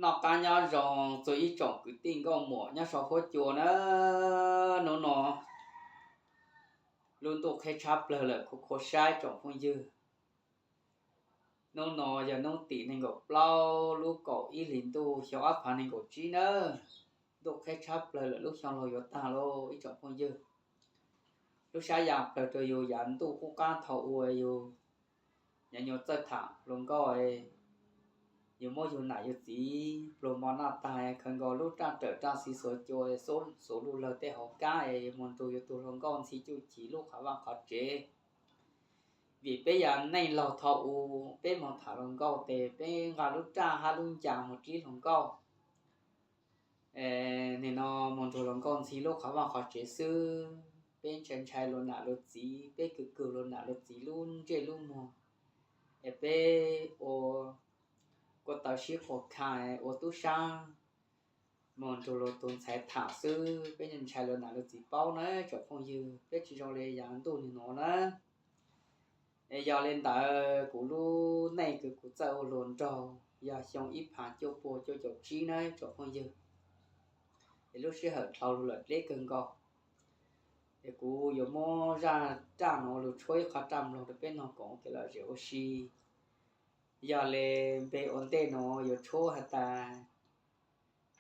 Noj qab nyob zoo txog ib tsoom kwv tij nkauj muam nyob saum huab cua na. Hnub no lub ntuj qhib tshab plawg lawm, khuv khuav saib tsoom phooj ywg. Hnub no yog hnub tim nees nkaum plaub lub kaum ib hlis ntuj xyoo ob phav nees nkaum tsib nawb. Ntuj qhib tshab plawg lawm, lub xyoo laug yuav tag lauj ib tsoom phooj ywg. Lub sab yas plawg rau yus yav ntuj qub qab thaum uas yus nyuam nyuam txawj tham hluas nkauj, yus muab yus nam yus txiv pluag mov noj tag, khaws nkaus lub raj rawm raj xiv xuas cua, xuav lub lawg tej hauv kab es mus nrug yus tus hluas nkauj ntxhi cuj ci lub qhov vaj qhov tsev. Vim peb yog neej laug thaum ub, peb mus tham hluas nkauj tes peb nqa lub raj hab lub ncas mus dlib hluas nkauj. Nim no mus nrug hluas nkauj ntxhi lub qhov vaj qhov tsev xwb, peb ntshai ntshai luag nam luag txiv, peb kws kws luag nam luag txiv lub ntsej lub muag, es peb ua kua taw sib quas kha ua tub sab mus nrug luag tus ntxhais tham xwb, peb ntshai luag nam luag txiv paub na tsoom phooj ywg. Peb tsis zoo li yav ntuj nim no na. Es yog li ntawd kuv lub neej kws kuv txawj ua hluas nraug yog xyoo ib phav cuaj pua cuaj caum tsib na tsoom phooj ywg. Es lub sij hawm dhau lug lawm deb kawg nkaus. Es kuv yuav muab zaj raj no lug tshuab ib qho raj mloog rau peb noog koom ua kev lom zem ua si. Yog li npe ua ntej no yuav tshuab has tas,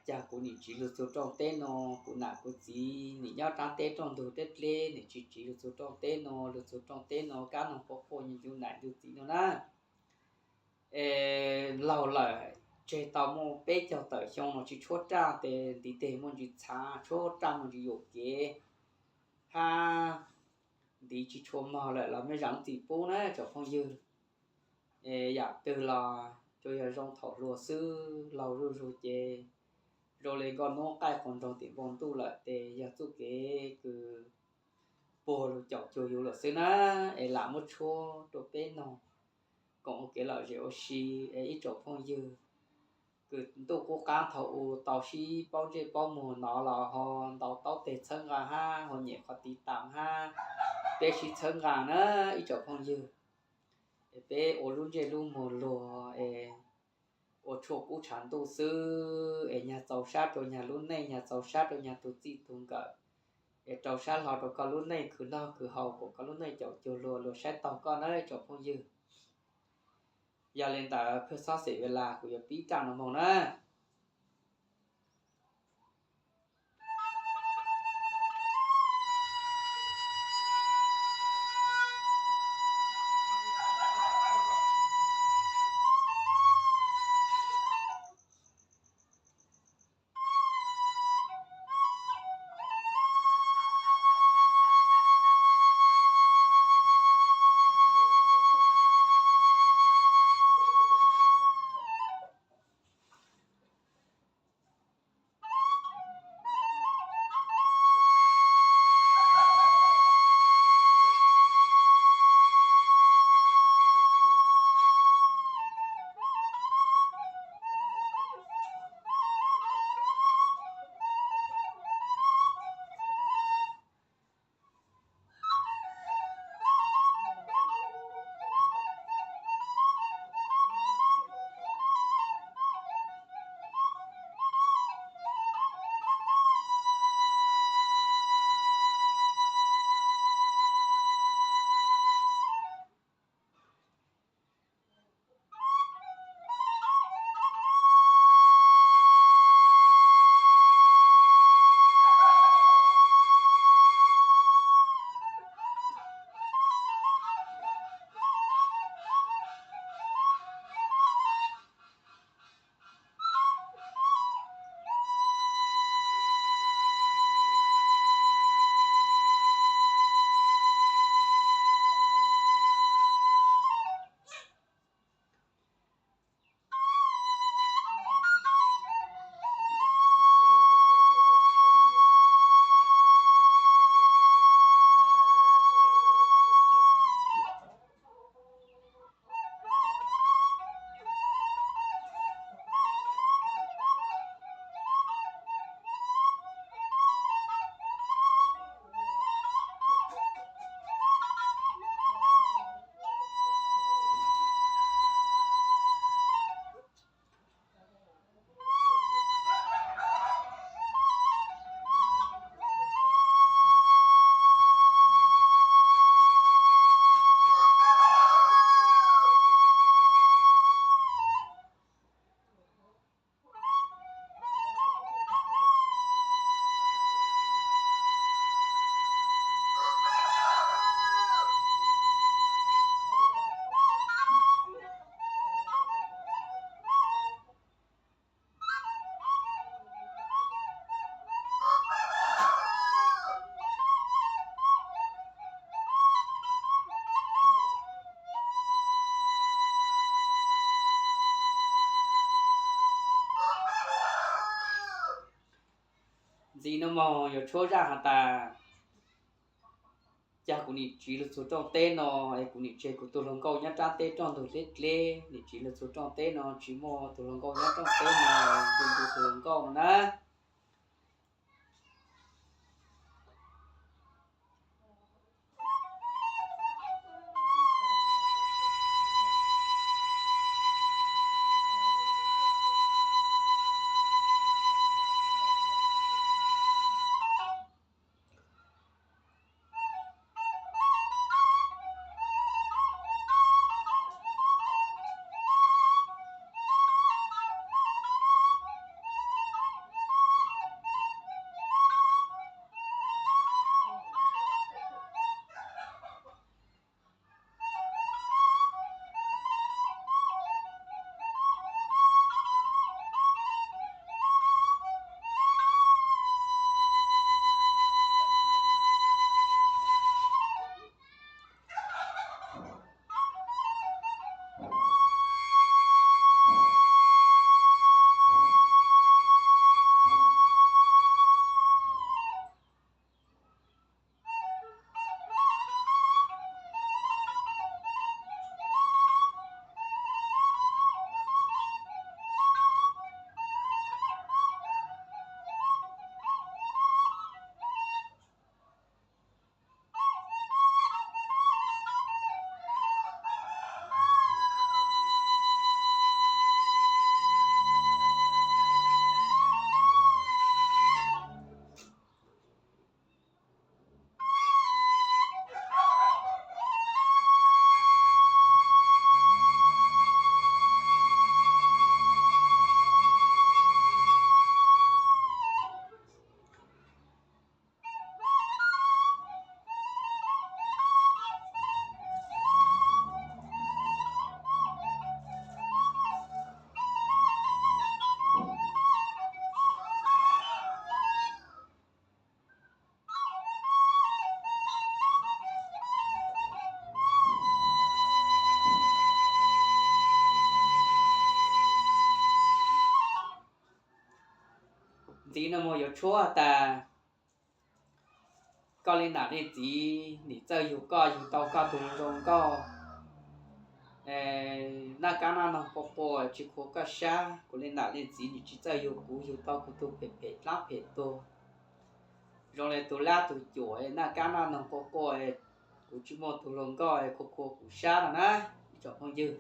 cas kuv nim tsiv lug txug rooj teb no, kuv nam kuv txiv nim nyob rab teb rooj ntug teb dleb, nim tsis tsiv lug txug rooj teb no, lug txug rooj teb no kab noog quaj quaj ncu nam ncu txiv no na. Es laug lawm, tseg tau muaj peb caug tawm xyoo no tsis tshuab raj tes ntiv teg muaj ntsis txhav, tshuab raj muaj ntsis yuam kev, hab ntiv tsis tshua mog lawm los mej zam txim pub na tsoom phooj ywg. Es yam twg los tsuas yog zoo thaum hluas xwb, laug zuj zug ces zoo li nkauj hnub qaij quas nraug tim npoo ntuj lawm tes yog txuj kev kws puag lug caum cuag yus lawm xwb na. Es lam muab tshuab rau peb noog koom ua kev lom zem ua si. Es ib tsoom phooj ywg kws ntuj qub qab thaum ub tau sib paub ntsej paub muag no los ho ntaus taub teg txhawb nqa hab ho nyem qhov tiv tas hab, peb sib txhawb nqa na ib tsoom phooj ywg. Es peb ua lub ntsej lub muag luag es ua tshuaj kub tshav ntuj xwb es nyag txaus sab rau nyag lub neej, nyag txaus sab rau nyag tus txij tus nkawm, es rau sab hlo rau koj lub neej khwv noj khwv haus, kom koj lub neej caum cuag luag, luag saib taug koj na tsoom phooj ywg. Yog li ntawd phaj xob xim ves las kuv yuav pib raj no moog na. Ntxiv no mog yuav tshuab zaj has tas, cas kuv niam tsiv los txug rooj teb no es kuv niam tseg kuv tus hluas nkauj nyob rab teb roj ntug dleb dleb, niam tsiv los txug rooj teb no tsis muaj tus hluas nkauj nyob rooj teb no, tus tus hluas nkauj no na. Ntxiv no mog yuav tshuab tas, koj leej nam leej txiv nim txawj yug koj, yug tau koj tus zoo nkauj, naj kab naj noog quaj quaj tsis khuam koj sab. Kuv leej nam leej txiv nim tsis txawj yug kuv, yug tau kuv tus phem phem dlaab phem tuag, zoo le tus lab tus cuam, naj kab naj noog quaj quaj, kuv tsis muaj tus hluas nkauj khuam khuam kuv sab no na, ib tsoom phooj ywg.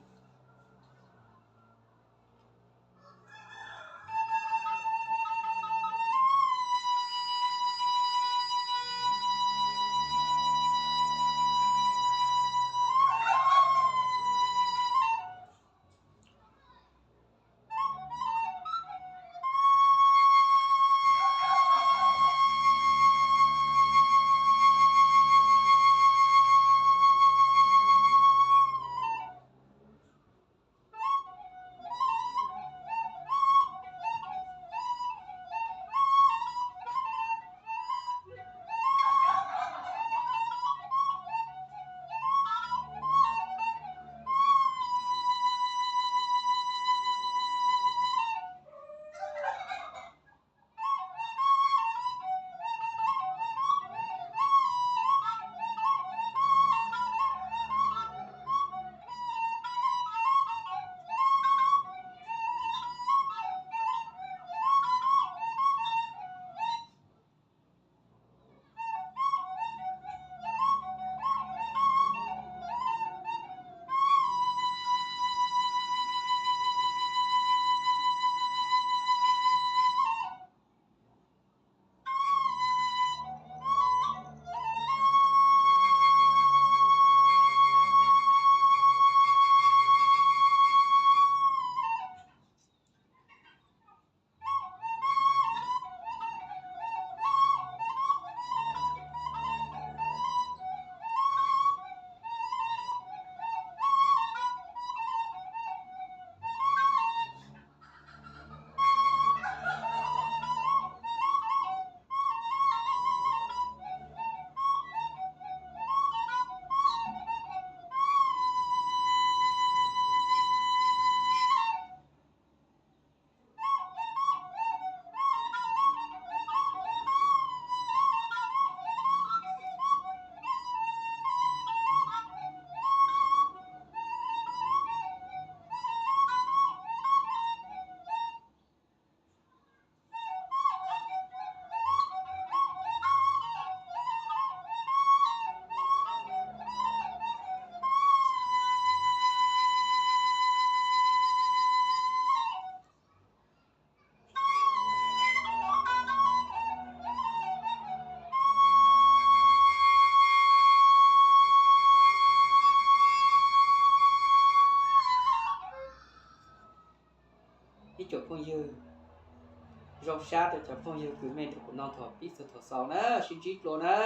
Ib tsoom phooj ywg, zoo sab rau cov phooj ywg kws mej nrog kuv mloog thaum pib txug thaum xaus na, sib ntsib dlua na.